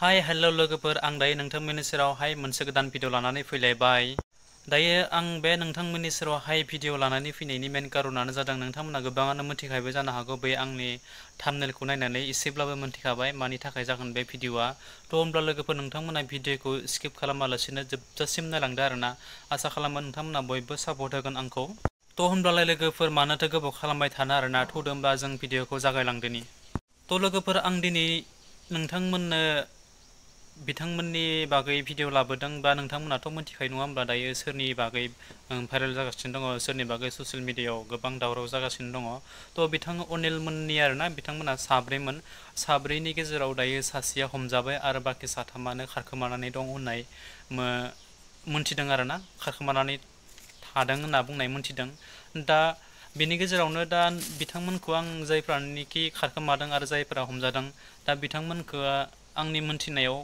Hi hello' लोगोफोर आं दायो नोंथांमोननि सेरावहाय मोनसे गोदान भिडिअ लानानै फैलायबाय। दायो आं बे नोंथांमोननि सेरावहाय भिडिअ लानानै फैनायनि मेन कारनानो जादों नोंथांमोना गोबाङानो मिथिखाबाय जानो हागौ बबै आंनि थाम्बनेलखौ नायनानै एसेब्लाबो मिथिखाबाय मानि थाखाय जागोन बे भिडिअआ। थ' होमब्ला लोगोफोर नोंथांमोना भिडिअखौ स्किप खालामालासिनो जोबजासिम नायलांदो आरोना। आसा खालामो नोंथांमोना बयबो सापर्ट होगोन आंखौ। थ' होमब्लालाय लोगोफोर मानोथो गोबाव खालामबाय थानो आरोना। थ'दो होमब्ला जों भिडिअखौ जागायलांदोनि। थ' लोगोफोर आं दिनै नोंथांमोननो बिथांमोननि बागै भिडिअ लाबोदों बा नोंथांमोनाथ' मिथिखायो नङा होमब्ला दायो सोरनि बागै भाइरेल जागासिनो दङ, सोरनि बागै ससियेल मिडियायाव गोबां दावराव जागासिनो दङ। थ' बिथां अनिलमोननि आरोना बिथांमोना साब्रैमोन। साब्रैनि गेजेराव दायो सासेया हमजाबाय आरो बाखि साथामानो खारखोमानानै दं होननाय मोनथिदों आरोना। खारखोमानानै थादों होनना बुंनाय मोनथिदों। दा बेनि गेजेरावनो दा बिथांमोनखौ आं जायफ्रानोखि खारखोमादों आरो जायफोरा हमजादों दा बिथांमोनखौ आंनि मोनथिनायाव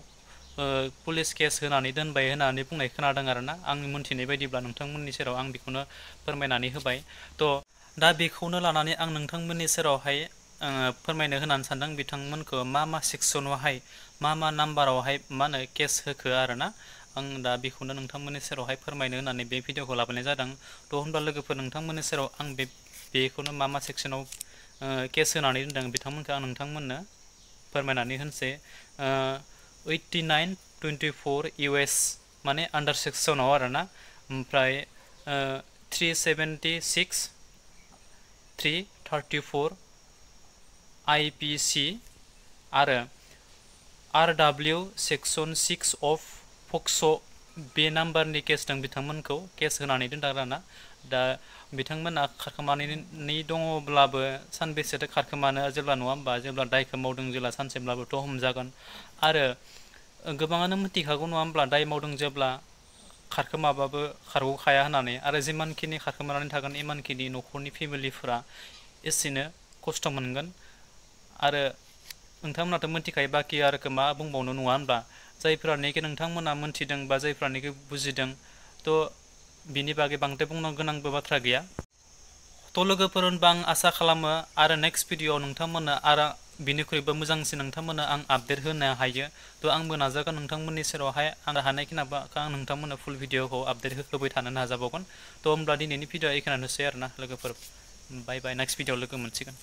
पुलिस केस होनानै दोनबाय होननानै बुंनाय खोनादों आरोना। आंनि मोनथिनाय बायदिब्ला नोंथांमोननि सेराव आं बेखौनो फोरमायनानै होबाय। थ' दा बेखौनो लानानै आं नोंथांमोननि सेरावहाय फोरमायनो होनानै सानदों बिथांमोनखौ मा सेक्सनावहाय मा नाम्बारावहाय मा होनो केस होखो आरोना। आं दा बेखौनो नोंथांमोननि सेरावहाय फोरमायनो होननानै बे भिडिअखौ लाबोनाय जादों। थ' होनब्ला लोगोफोर नोंथांमोननि सेराव आं बेखौनो मा सेक्सनाव केस होनानै दोनदों बिथांमोनखौ आं नोंथांमोननो फोरमायनानै होनोसै। 8924 US माने आन्डार सेक्सनाव आरोना। ओमफ्राय 376 334 IPC आरो RW सेक्सन 6 अफ पक्स' बे नाम्बारनि केसजों बिथांमोनखौ केस होनानै दोनदों आरोना। दा बिथांमोना खारखोमानानै दङब्लाबो सानबेसेथो खारखोमानो जेब्ला नङा होमबा जेब्ला दायखौ मावदों जेब्ला सानसेब्लाबोथ' हमजागोन। आरो गोबाङानो मिथिखागौ नङा होमब्ला दाय मावदों जेब्ला खारखोमाबाबो खारग'खाया होननानै। आरो जिमानखिनि खारखोमानानै थागोन इमानखिनि न'खरनि फेमिलिफोरा एसेनो खस्थ' मोनगोन। आरो नोंथांमोनाथ' मिथिखायो बाखि आरो मा बुंबावनो नङा होनबा। जायफ्रानोखि नोंथांमोना मोनथिदों बा जायफ्रानोखि बुजिदों थ' बिनि बागै बांद्राय बुंनो गोनांबो बाथ्रा गैया। थ' लोगोफोर होनबा आं आसा खालामो आरो नेक्स्ट भिडिअआव नोंथांमोननो आरो बिनिख्रुइबो मोजांसिन नोंथांमोननो आं आपडेट होनो हायो। थ' आंबो नाजागोन नोंथांमोननि सेरावहाय आं हानायखिनिखौ आं नोंथांमोननो फुल भिडिअखौ आपडेट होबाय थानो नाजाबावगोन। थ' होमब्ला दिनैनि भिडिअआ एखेयानोसै आरोना लोगोफोर। बाय बाय नेक्स्ट भिडिअआव लोगो मोनसिगोन।